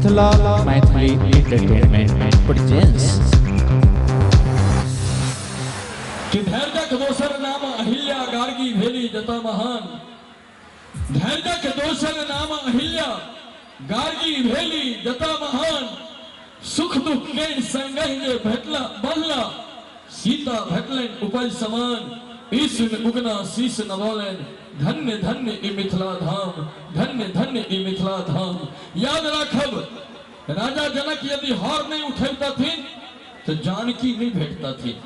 Mithila Maithili entertainment presents. कि धैर्यक दोसर नाम अहिल्या गार्गी भेली जता महान। धैर्यक दोसर नाम अहिल्या गार्गी भेली जता महान। सुख दुख के संगहि जे भेटला बनला, सीता भेटलनि उपज समान। ईश उगना शीश नवौलनि, धन्य धन्य ई मिथिला धाम, धन्य धन्य ई मिथिला धाम। याद राखब, राजा जनक यदि हर नहीं उठेतथिन तो जानकी नहीं भेटतथिन।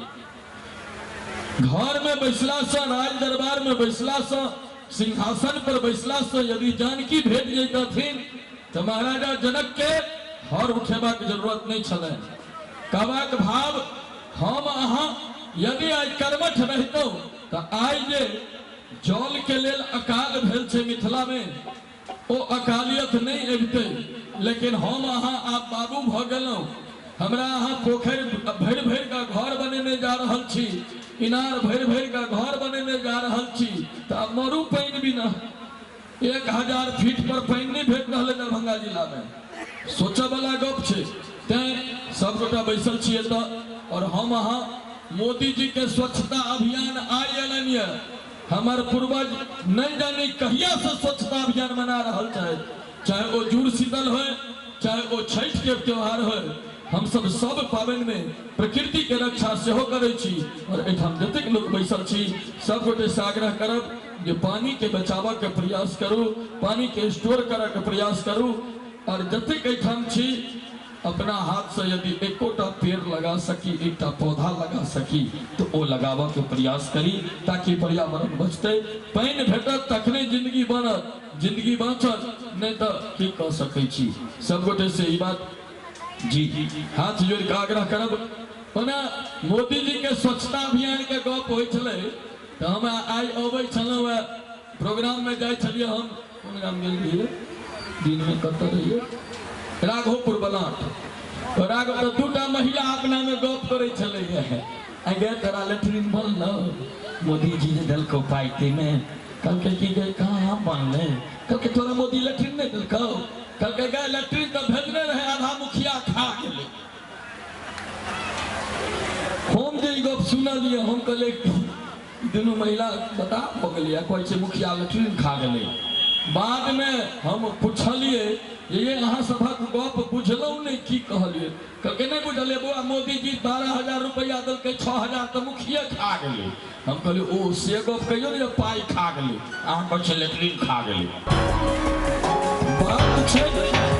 घर में बैसला से, राज दरबार में बैसला से, सिंहासन पर बैसला से यदि जानकी भेट जैतथिन तो महाराजा जनक के हर उठेबाक जरूरत नहीं छलनि। कहबाक भाव, हम अहाँ यदि आइ कर्मठ रहितहुँ तो आइ जे जल के लेल अकाल भेल छै मिथिला में, ओ अकालियत नहीं अबितै। लेकिन हम अहाँ आब बाबू भऽ गेलहुँ, हमरा अहाँ पोखरि भरि भरि कऽ घर बनेने जा रहल छी, इनार भरि भरि कऽ घर बनेने जा रहल छी, तऽ आब मरू पानि बिना 1000 फीट पर पानि नहीं भेट रहल दरभंगा जिला में। सोचऽ वाला गप छै। तैं सबगोटा बैसल छी एतऽ, और हम अहाँ मोदी जी के स्वच्छता अभियान आइ अयलनि यऽ। हमर पूर्वज नहीं जानी कहिया से स्वच्छता अभियान मना रहल छथि, चाहे ओ जुड़ शीतल होय, चाहे ओ छठि के त्योहार होय। हम सब सब पाबनि में प्रकृति के रक्षा सेहो करै छी। और एहिठाम जतेक लोक बैसल छी सब गोटे से आग्रह करब जे पानी के बचाबऽ के प्रयास करू, पानी के स्टोर करऽ के प्रयास करू। और जतेक एहिठाम छी अपना हाथ से यदि एकोटा पेड़ लगा सकी, एकटा पौधा लगा सकी तो ओ लगाबऽ के प्रयास करी, ताकि पर्यावरण बचतै। पानि भेटत तखने जिंदगी बनत, जिंदगी बाँचत, नहीं तो की कऽ सकै छी। सब गोटे से ई बात जी हाथ जोड़ि कऽ आग्रह करब। ओना मोदी जी के स्वच्छता अभियान के गप होइ छलै तऽ हम आइ अबै छलहुँ, प्रोग्राम में जाइ छलियै। हम कोन गाम गेल रहियै दिन में, कतऽ रहियै? राघोपुर बलाट। राघव तऽ दूटा महिला अपना में गप करै छलैया, आ गे तोरा लेटरिन बनलौ? मोदी जी जे देलकौ पाइ ताहिमे? कहलकै कि गे कहाँ बनलै? कहलकै तोरा मोदी लेटरिन नहि देलकौ? कहलकै गे लेटरिन तऽ भेजने रहै, आधा मुखिया खा गेलै। हम जे ई गप सुनलियै, हम कहलियै दुनू महिला बता भऽ गेलै, कहै छै मुखिया लेटरिन खा गेलै। बाद में हम पुछलियै जे ये अहाँ सभक गप बुझलहुँ नहि, की कहलियै? कहलकै नहि बुझलियै बौआ, मोदी जी 12,000 रुपैआ देलकै, 6,000 तऽ मुखिये खा गेलै। हम कहलियै ओ से गप कहियौ ने जे पाइ खा गेलै, अहाँ कहै छियै लेटरिन खा गेलै। बात छै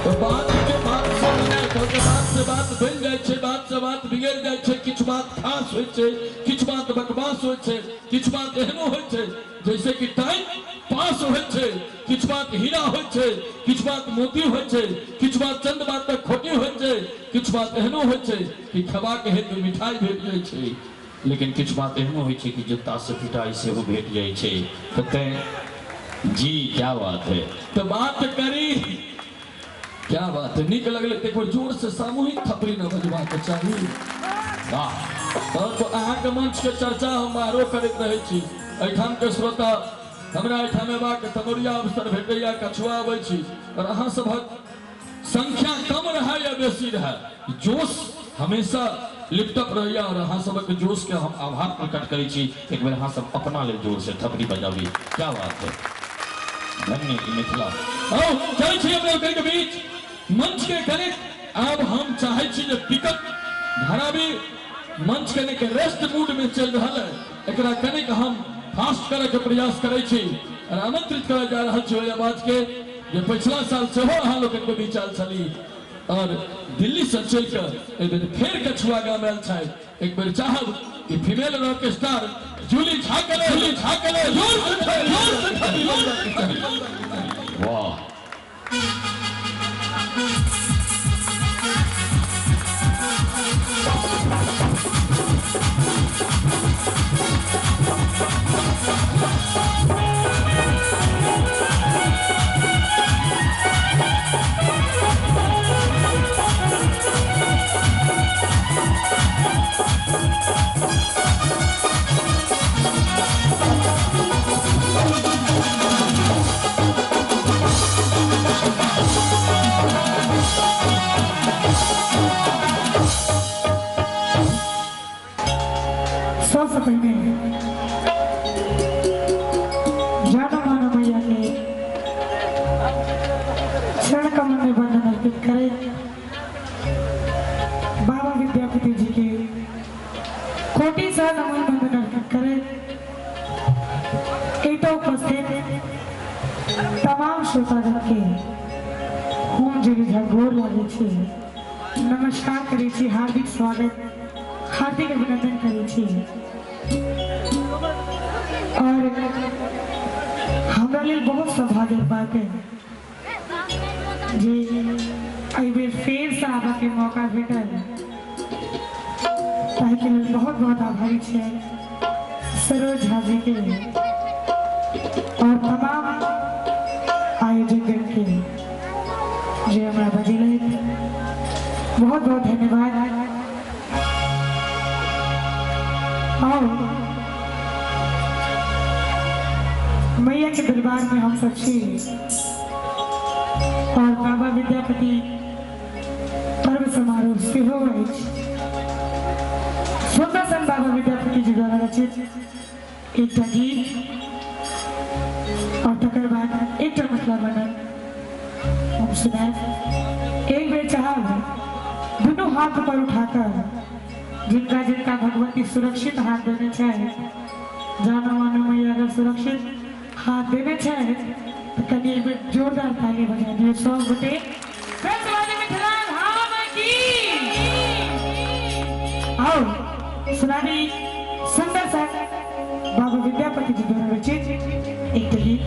तऽ बात के बात से बनाय, कहलकै बात से बात बनि जाइ छै, बात से बात बिगड़ि जाइ छै। किछु बात खास होइ छै, किछु बात बकवास होइ छै, किछु बात एहनो होइ छै जैसे कि टाइम पास होइ छै, किछु बात हीरा होइ छै, किछु बात मोती होइ छै, किछु बात चंद बात तक खोटी होइ छै, किछु बात एहनो होइ छै कि खेबाक हेतु मिठाई भेट जाइ छै, लेकिन किछु बात एहनो होइ छै कि जूता से पिटाई सेहो भेट जाइ छै। तऽ तैं जी क्या बात है, तऽ बात करी क्या बात है। नीक लगलै तऽ एक बेर जोर से सामूहिक थपड़ी न बजबाक चाही। वाह, तऽ अहाँके मंच के चर्चा हम बाहरो करैत रहै छी। एहिठाम के श्रोता हमरा एहिठाम अयबाक तमोरिया अवसर भेटैया, कछुआ अबै छी, और अहाँ सभक संख्या कम रहै या बेसी रहै, जोश हमेशा लिपटप रहैया। और अहाँ सबक जोश के हम आभार प्रकट करै छी। एक बेर अहाँ सब अपना लेल जोर से थपड़ी बजाबी। क्या बात है, धन्य मिथिला। आओ चलै छी अपने लोकनि के बीच मंच के कनेक। आब हम चाहै छी जे पिकअप धराबी। मंच कनेक रेस्ट मूड में चलि रहल है, एकरा कनेक हम फास्ट करे के प्रयास करै छी। और आमंत्रित करय जा रहल छी ओहि आवाज के जे पछिला साल सेहो अहाँ लोकनि के बीच आयल छली और दिल्ली से चलि कऽ एक बेर फेर कछुआ गाम आयल छथि। एक बेर चाहब कि female rock star Julie Jha के जूली झा के जोर से जोर से थपड़ी बजबाक चाही। वाह, Thank पहिने जानो मानो मैया के चरण कमल में वंदन अर्पित करे बाबा विद्यापति जी के कोटि सा नमन वंदन अर्पित करे एतो उपस्थित तमाम श्रोतागण के हम जी झंगोर लागे छी, नमस्कार करे छी, हार्दिक स्वागत हार्दिक अभिनंदन करे छी। और हमरा लेल बहुत सौभाग्य बात है जे एहि बेर फेर से आबऽ के मौका भेटल, ताहिके लेल बहुत बहुत आभारी छियै सरोज झा जी के और तमाम आयोजकगण के जे हमरा बजेलथि, बहुत बहुत धन्यवाद। और मैया के दरबार में हम सब छी और बाबा विद्यापति पर्व समारोह सेहो अछि। सुंदर सन बाबा विद्यापति जी द्वारा रचित एकटा गीत और तकर बाद एकटा मिथिला वर्णन हम सुनायब। एक बेर चाहब दुनू हाथ ऊपर उठाकर जिनका जिनका भगवती सुरक्षित हाथ देने छै, जानो मानो मैया अगर सुरक्षित हाथ देने छै तो कनी एक बेर जोरदार ताली बजा दियौ सब गोटे। मिथिला धाम की। आओ सुनानी सुंदर सा बाबा विद्यापति जी द्वारा रचित एक गीत।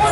Oh,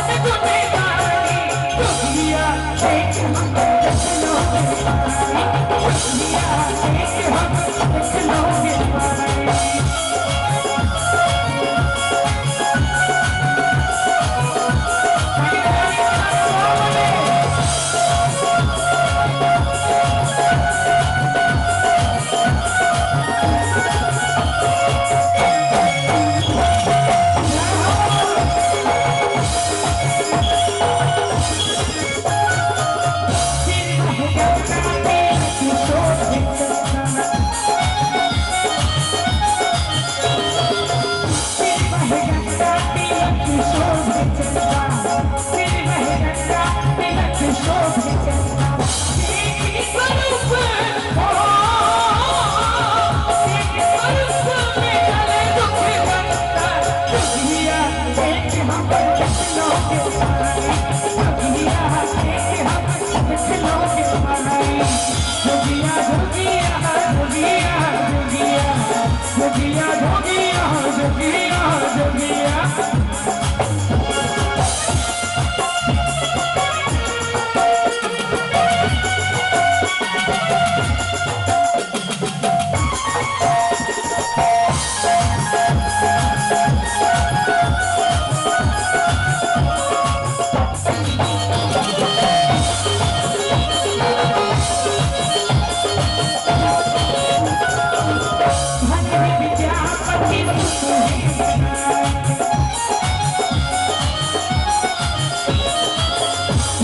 सुनु हे मना।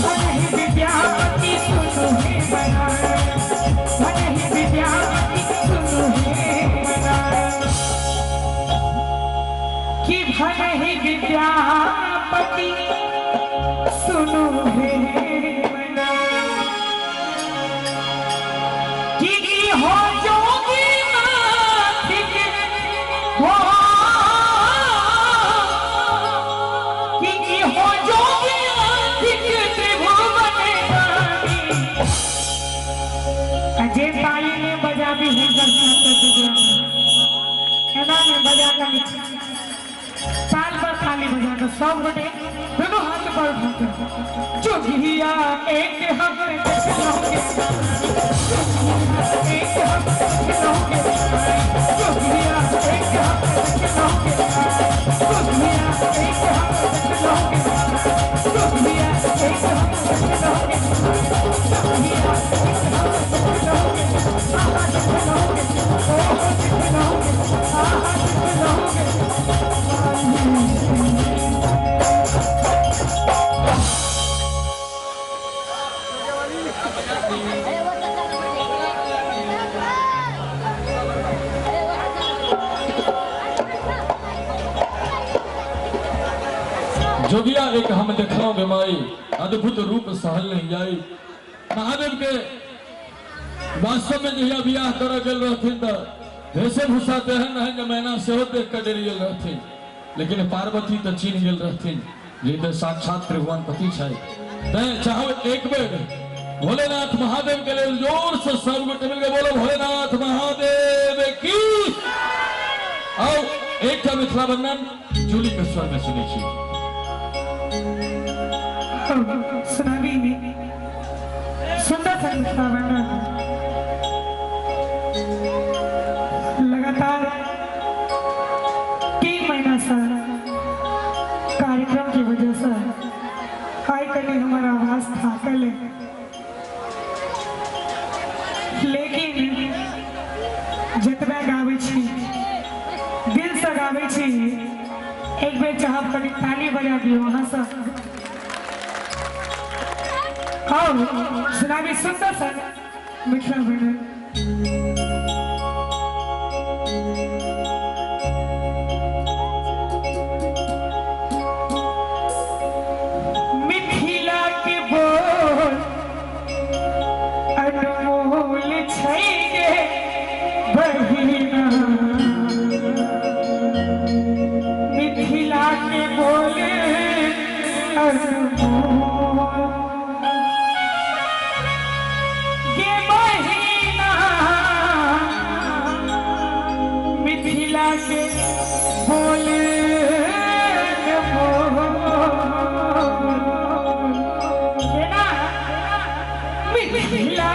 भनहि विद्यापति सुनु हे मना, भनहि विद्यापति सुनु हे मना। कि भनहि विद्यापति सुनु हे मना। कि हो जोगी नाथ के हो, कि हो जोगी नाथ के त्रिभुवन दानी। अजय ताली ने बजा भी हुनकर एना में बजा कर ताल पर ताली बजा कर सब गोटे दोनों हाथ पर उठाकर जोगिया एक हम देखलहुँ, एक हम देखलहुँ, जोगिया एक हम देखलहुँ, जोगिया एक हम देखलहुँ, जोगिया एक हम देखलहुँ, जोगिया एक हम देखलहुँ, आहा देखलहुँ, ओहो देखलहुँ, आहा देखलहुँ। जोगिया एक हम देखलहुँ गे माई, अद्भुत रूप सहल नहीं जाई। महादेव के वास्तव में जहिया बियाह करऽ गेल रहथिन तऽ वेशभूषा तेहन रहनि जे मैना सेहो देख कऽ डरि गेल रहथिन, लेकिन पार्वती तऽ चिन्ह गेल रहथिन जे तऽ साक्षात त्रिभुवनपति छथि। तैं चाहो एक बेर भोलेनाथ महादेव के लेल जोर से सब गोटे मिलके बोलो भोलेनाथ महादेव की। आओ एकटा मिथिला वर्णन जूली के स्वर में सुनै छी। सुनाबी सुंदर सा मिथिला वर्णन। लगातार 3 महीना से कार्यक्रम की वजह से आई कहीं हमारा आवाज थाकल है, लेकिन जितना गावे छी दिल से गावे छी। एक बेर चाहब कभी ताली बजा दियो वहां से। और सुनाबी सुंदर सा मिथिला वर्णन। मिथिला के बोल अनमोल छै गे बहिना, मिथिला के बोल अनमोल गे बहिना, मिथिला के बोल मिथिला के बोल मिथिला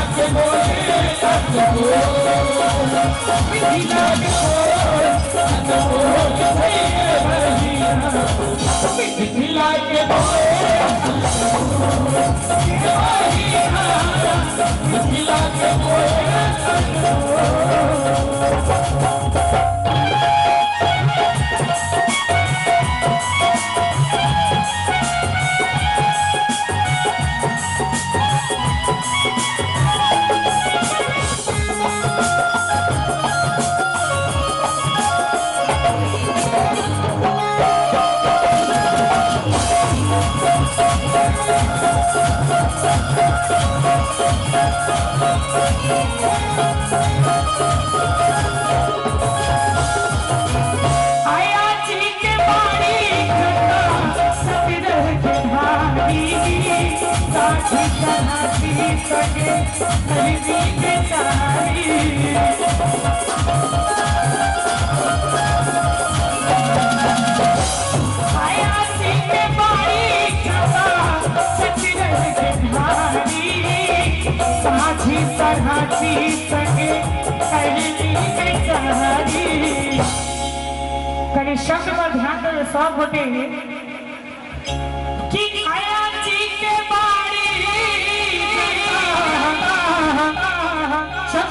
के बोल मिथिला के मिथिला के मिथिला के आया जी के बाड़ी कटा सब रह के भारी, साथी सहाती सके हरि के चारी। आया जी के बाड़ी कटा सब रह के भारी, साथी सहाती सके हरि के चारी। कनि शब्द पर ध्यान देवे सब गोटे।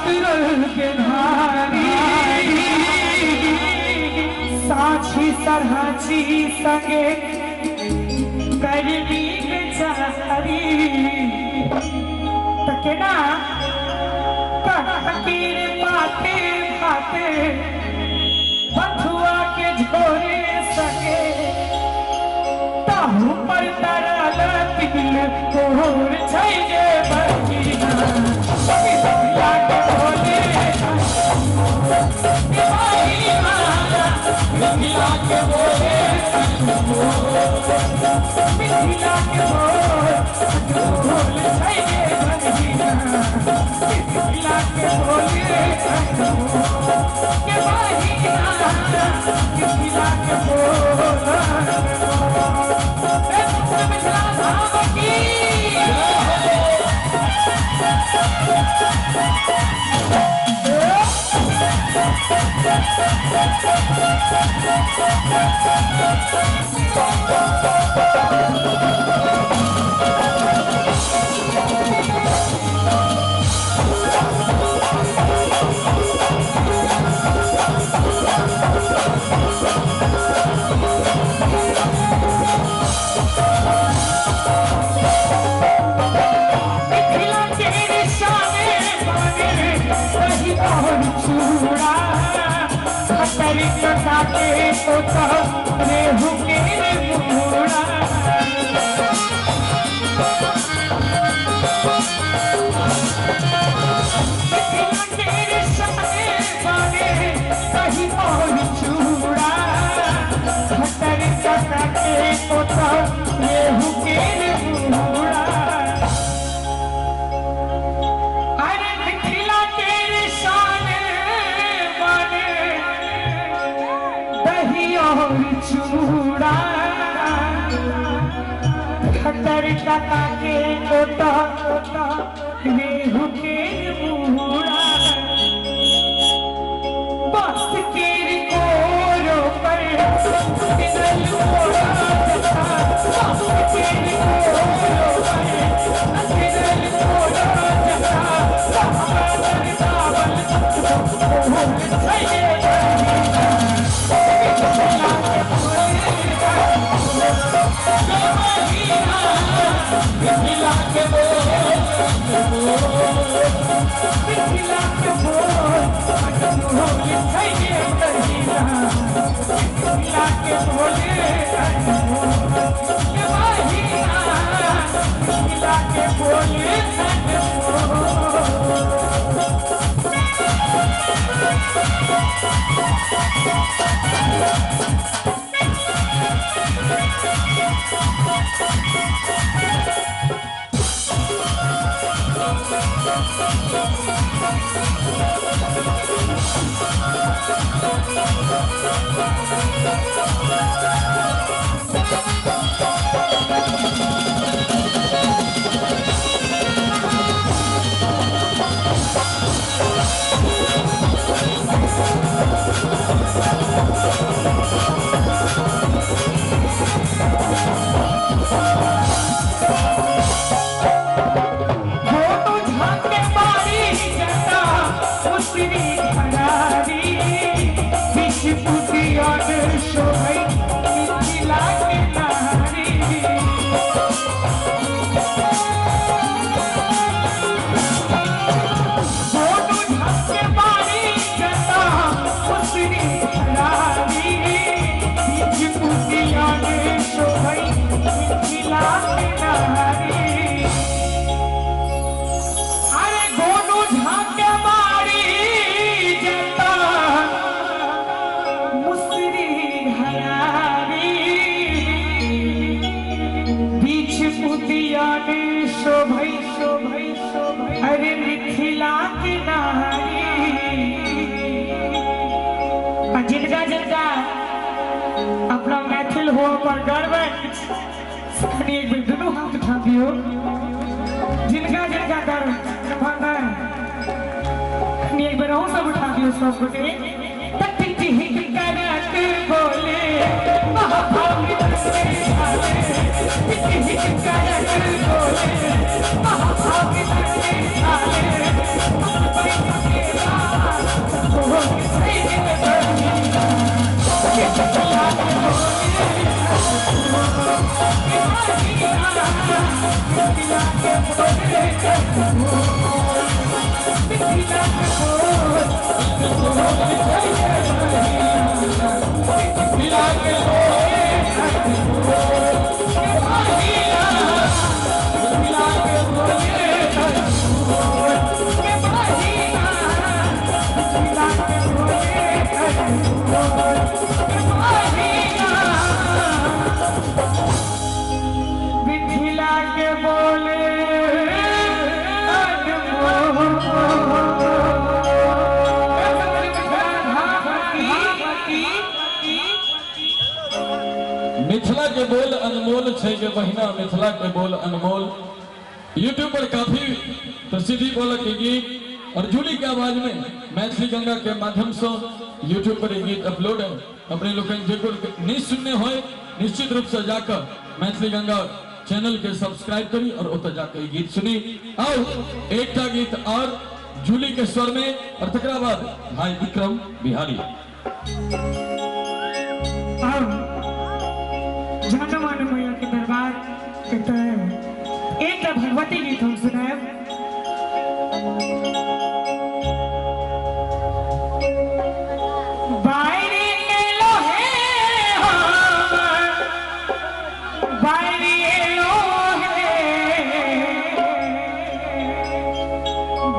कतरल के धारी साक्षी सरहाची संगे करनी बेचारी त केना ककीर पाते पाते बथुआ के झोरे सके ताहू पर तरल तिल कोर छै जे बहिना मिथिला के बोले मिथिला के बोले मिथिला के बोले छै जे बहिना मिथिला के बोले के बहिना मिथिला के बोले मिथिला धाम की। मिथिला के निशाने बाने दही और चूड़ा खतर कटा के तोता रेहू के मुड़ा मिथिला के निशाने बाने दही और चूड़ा खतर कटा के तोता रेहू के मुड़ा। अरे मिथिला के निशाने बाने दही और चूड़ा खतर कटा के तोता रेहू के मुड़ा बस के कोरो पर तिनल मोड़ा बस के कोरो पर तिनल मोड़ा मिथिला के बोले मिथिला के बोल छै जे बहिना मिथिला के बोले के बहिना मिथिला के बोले। वो तो झांके मारी जता उसरी हरारी विषपुति और शोभई मिथिला के नारी। वो तो झांके मारी जता उसरी हरारी विषपुति और शोभई मिथिला के नारी। अरे गोनू झाके मारी जता मुसरी घरारी बीच पुतिया ने शोभई शोभई शोभई अरे मिथिला के नारी। आ जिनका जिनका अपना मैथिल हो पर गर्व है एक बेर दुनू हाथ उठा दियो। जिनका जिनका गर्व है एक बेर अहूँ सब उठा दियो सब गोटे। करत बोले महाभारत से आले करत बोले महाभारत से आले। मिथिला के बोले मिथिला के बोल अनमोल छै के बहिना, मिथिला के बोल अनमोल। यूट्यूब पर काफी प्रसिद्धि बोलक गीत और जूली के आवाज में मैथिली गंगा के माध्यम से यूट्यूब पर गीत अपलोड है। अपने लोग नहीं सुनने हो निश्चित रूप से जाकर मैथिली गंगा चैनल के सब्सक्राइब करी और ओतऽ जाकर गीत सुनी। और एकटा गीत और जूली के स्वर में और तकरा बाद भाई विक्रम बिहारी। जानमान मैया के दरबार एक भगवती गीत हम सुनाएब। बायरी एलो हे बायरी एलो हे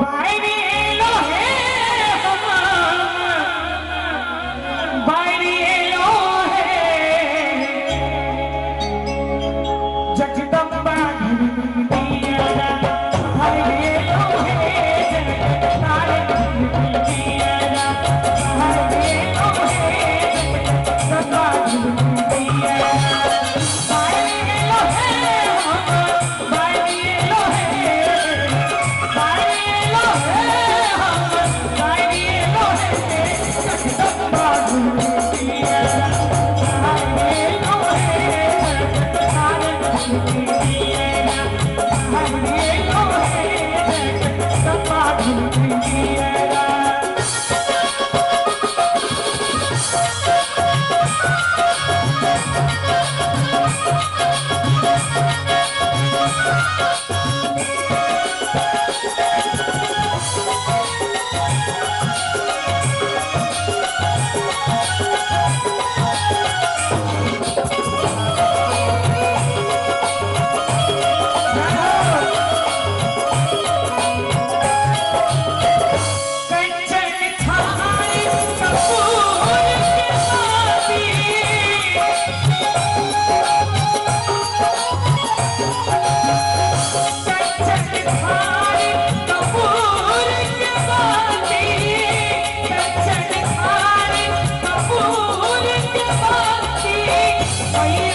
बायरी एलो हे बायरी एलो हे जगदम्बा Bye.